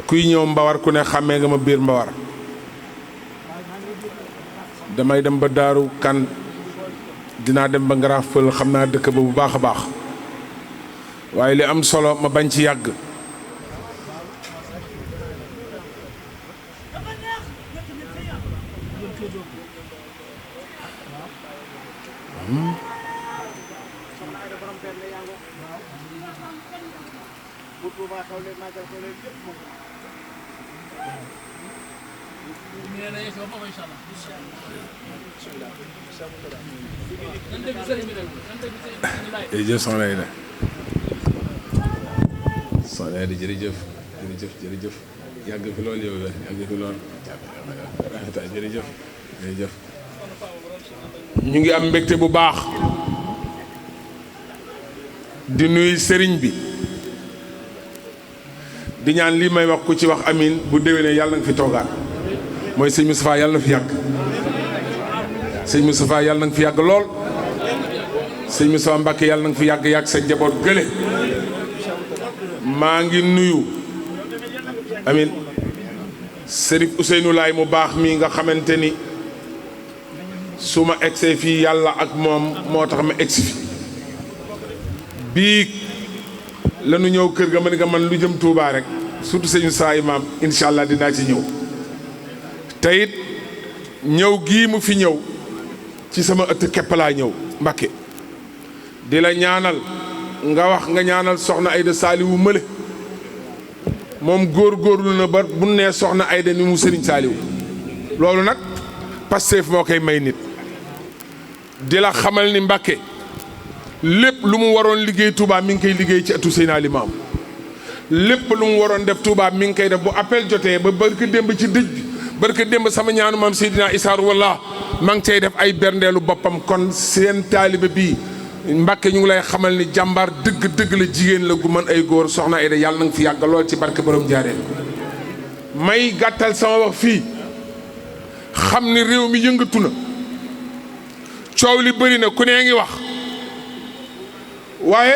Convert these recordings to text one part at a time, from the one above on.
kuy ñëw Mbawar ku ne xàmmee nga ma biir Mbawar damay dem ba Daaru Kan dinaa dem ba Ngaraaf Pël xam naa dëkk ba bu baax a baax waaye li am solo ma bañ ci yàgg jërëjëf soxna Aida soxna Aida jërëjëf yàgg fi lool yow yàgg fi lool jërëjëf ñu ngi am mbégte bu baax di nuyu sëriñ bi di ñaan lii may wax ku ci wax amin bu déwénee yàlla nga fi toogaat mooy sëñ Moustapha yàlla na fi yàgg sëñ Moustapha yàlla na nga fi yàgg lool sëñ Moustapha Mbacke yàlla na nga fi yàgg sa njaboot gële maa ngi nuyu amin Serif Ousseynou Laay mu baax mi nga xamante ni su ma egsee fii yàlla ak moom moo tax ma egsi fi bii lanu ñëw kër ga ma ne nga man lu jëm Touba rek surtout sëñ saa imaam incha allah dinaa ci ñëw te it ñëw gii mu fi ñëw ci sama ëtt képp laa ñëw Mbacke di la ñaanal nga wax nga ñaanal soxna Aida Saliou mële moom góorgóorlu na ba bu nee soxna Aida ni mu Serigne Saliou loolu nag Pastef moo koy may nit di la xamal ni Mbacke lépp lu mu waroon liggéey Touba mi ngi koy liggéey ci atu Seydina Limaamu lépp lu mu waroon def Touba mi ngi koy def bu appel jotee ba barka démb ci dëj bi barka démb sama ñaanu maam Seydina Issa Walla maa ngi cay def ay berndeelu boppam kon seen taalibe bii Mbacke ñu ngi lay xamal ni jàmbaar dëgg la jigéen la gu mën ay góor soxna Aida yàlla na nga fi yàgg lool ci barke borom jaareen may gàttal sama wax fii xam ni réew mi yëngatu na coow li bëri na ku nee ngi wax waaye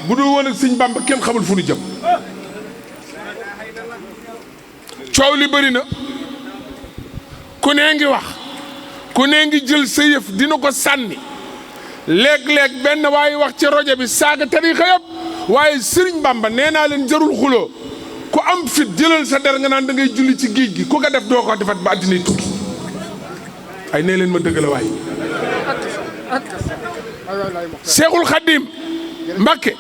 bu dul woon ak sëñ Bamba kenn xamul fu nu jëm coow li bëri na ku nee ngi wax ku nee ngi jël sa yëf dina ko sànni léeg-léeg benn waaye wax ci rajo bi saaga tariixa yëpp waaye sëriñ Bamba nee naa leen jarul xuloo ku am fit jëlal sa der nga naan da ngay julli ci géej gi ku ko def doo ko defat ba àddina tukki ay nee leen ma dëgg la waay Seexul Xaddim Mbacke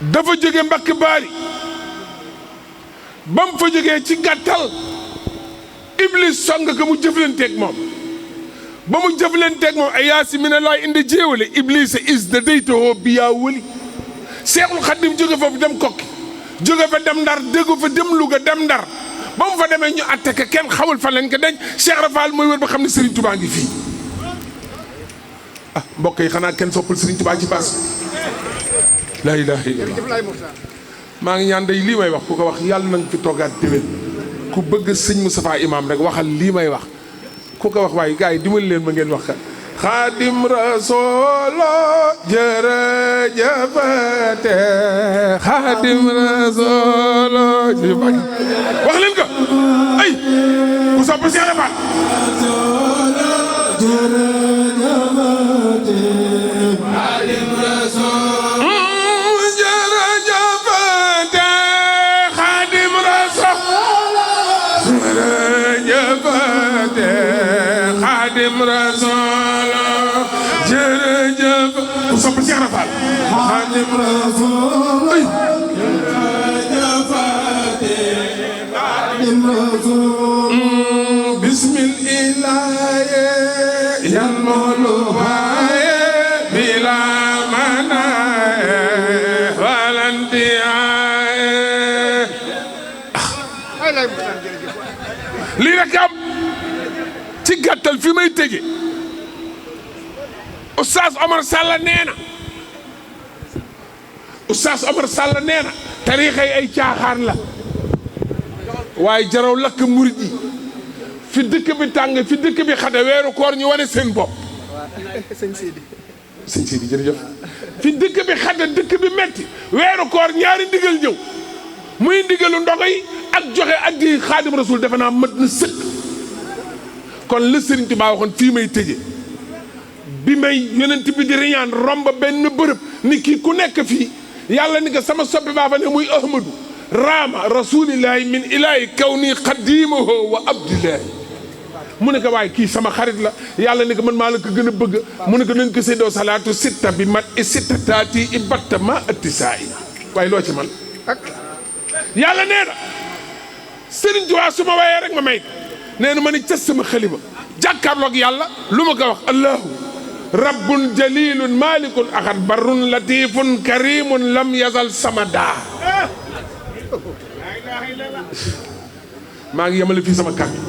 dafa jóge Mbacke Baari ba mu fa jógee ci gàttal Iblis song ko mu jëflanteeg moom ba mu jëflanteeg moom ay yaasi mi ne laay indi jéewale Iblis is da daytoo bi yaa wëli Seexul Xaddim jóge foofu dem Kokki jóge fa dem Ndar déggu fa dem Louga dem Ndar ba mu fa demee ñu atte ke kenn xamul fan lañ ko denc Cheikh Rafal mooy wër ba xam ne Serigne Touba ngi fii ah mbokk yi xanaa kenn soppal Serigne Touba ci baas laa ilaaha illallaah maa ngi ñaan day lii may wax ku ko wax yàlla na nga fi toogaat déwén ku bëgg sëñ Moustapha Imam rek waxal lii may wax ku ko wax waaye gars yi dimbali leen ma ngeen wax kat Xaadim Rasuul jërëjëfate Xaadim Rasuul wax leen ko ay ku sopp si Rafal Xaadim Rasuul jërëjëfate Xaadim Rasuul jërëjëfate Xaadim Rasuul jërëjëf ku sopp si Rafal Xaadim Rasuul jërëjëfate Xaadim Rasuul bismillah yan moolu waaye bila manaye walantiyaye lii rek am ci gàttal fi may tëje Oustaz Omar Sall nee na Oustaz Omar Sall nee na tariixa yi ay caaxaan la waaye jaraw lakk murid yi fi dëkk bi tàng fi dëkk bi xate weeru koor ñu wane seen bopp sëñ Sidi jërëjëf fi dëkk bi xata dëkk bi metti weeru koor ñaari ndigal ñëw muy ndigalu ndogo yi ak joxe addi Xaadim Rasul defe naa mat na sëkk kon la Sëriñ Tuubaa waxoon fii may tëje bi may yonent bi di riñaan romb benn bërëb ni kii ku nekk fii yàlla ni ko sama soppe baa fa ne muy ahmadu raama rasulillahi min ilahi kaw nii xadimahu wa abdillahi mu ne ko waaye kii sama xarit la yàlla ni ko man maa la ko gën a bëgg mu ne ko nañ ko séddoo salaatu sitta bi mat i sitta taati i batta ma atti saa yi waaye loo ci man yàlla nee na Sëriñ Tuubaa su ma wayee rek ma may nee na ma ni cas sama xalima jàkkaarloog yàlla lu ma ko wax allahu rabbun jalilun malikun axad barrun latifun karimun lam yazal samada maa ngi yemale fii sama kàddu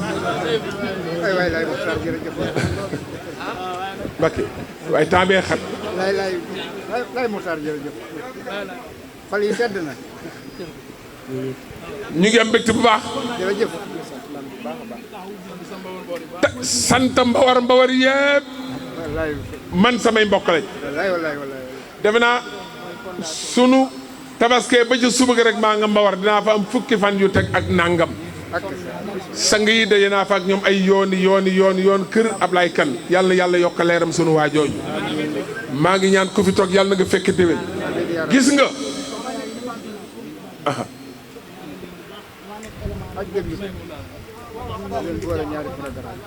Mbakke waaye temps bee xat lay Muxtaar jërëjëf xol yi sedd na ñu ngi am mbégte bu baax jërëjëf sant mbawar yëpp man samay mbokk lañ wallaay defe naa sunu tabaskee ba ci suba rek maa nga mbawar dinaa fa am fukki fan yu teg ak nangam sang yi daje naa fa ak ñoom ay yoon kër Ablaye Kane yàlla yokk leeram sunu waa jooju maa ngi ñaan ku fi toog yàlla na nga fekk déwén gis nga ak déglu leen boole ñaari programme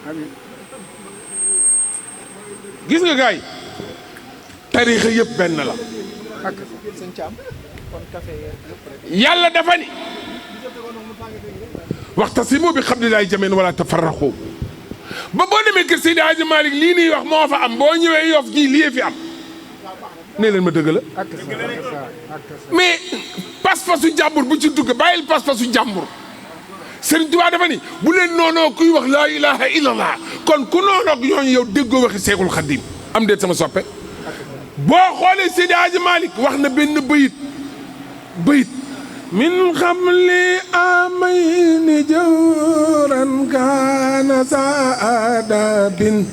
amiin gis nga gaay tariixa yëpp benn la yàlla dafa ni waxtasimu bi hablillahi jamii'an wala tafarraqu ba boo demee kër Seydi Hadji Malick lii nii wax moo fa am boo ñëwee Yoff ji lii fi am nee leen ma dëgg la mais pas-pasu jàmbur bu ci dugg bàyyil pas-pasu jàmbur Sëriñ Tuubaa dafa ni bu leen noonoo kuy wax laa ilaha illallah kon ku noonoog ñooñu yow déggoo waxi Seexul Xadiim am déet sama soppe boo xoolee Seydi Hadji Malick wax na benn bayit min xamli amayni jawran kaana saadabin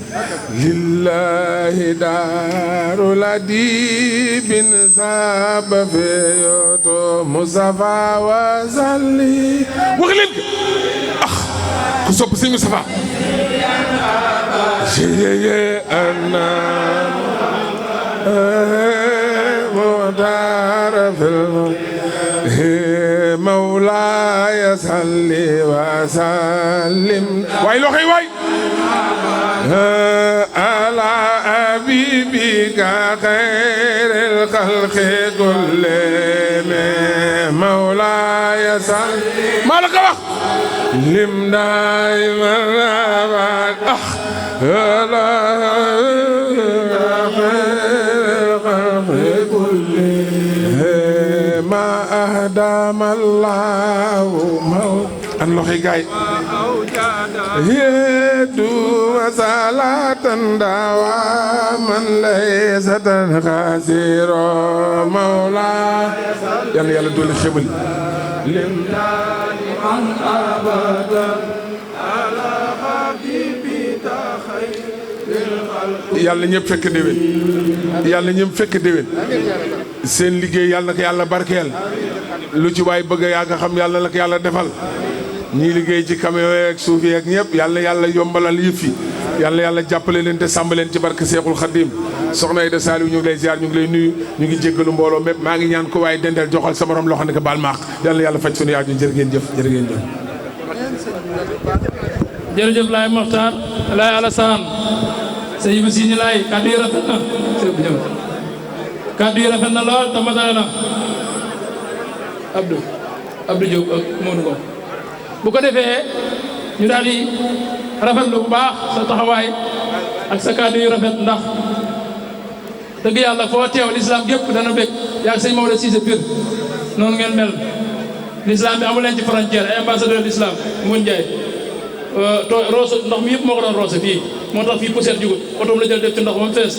lillahi daaru ladibin saba feyoto Mustafa wa salli wax leen ko ku sopp si Mustafa jeyeye annan mudarafil مولاي صل وسلم واي لوخي واي على حبيبك خير الخلق كلهم مولاي صل ما لك واخ لم دائما ابد على خير الخلق كلهم ما أهدم الله أن لوخي جاي يدو صلاة دواما ليس تنخسر مولاي يلا دول خبل لمدان من أبدا على حبيبك خير yàlla ñëpp fekk déwén yàlla ñëpp fekk déwén seen liggéey yàlla na ko yàlla barkeel lu ci waay bëgg yaa nga xam yàlla na ko yàlla defal ñii liggéey ci camion yeeg suuf yeeg ñëpp yàlla yombalal yëf yi yàlla jàppale leen te sàmm leen ci barke Seexul Xadiim soxna Aïda Saliou ñu ngi lay ziar ñu ngi lay nuyu ñu ngi jéggalu mbooloo mépp maa ngi ñaan ko waaye dendeel joxal sa morom loxo ne ko baal maax yàlla faj sunu yaaju jërë ngeen jëf jërëjëf Laay Moxtaar Laay Alassane sëñ bi si ñu laay kàddu yi rafet na kàddu yi rafet na lool te matale na Abdou Diop ak Modou Ngom bu ko defee ñu daal di rafetlu bu baax sa taxawaay ak sa kàddu yu rafet ndax dëgg yàlla foo teew l'islam gépp dana bég yaa sëñ Maodo Cissé Pire noonu ngeen mel l'islam bi amu leen ci frontière ay ambassadeur l'islam mun Njaay roose ndox mi yëpp moo ko doon roose fii moo tax fii poussière jugut otoom la jël def ci ndox moom fees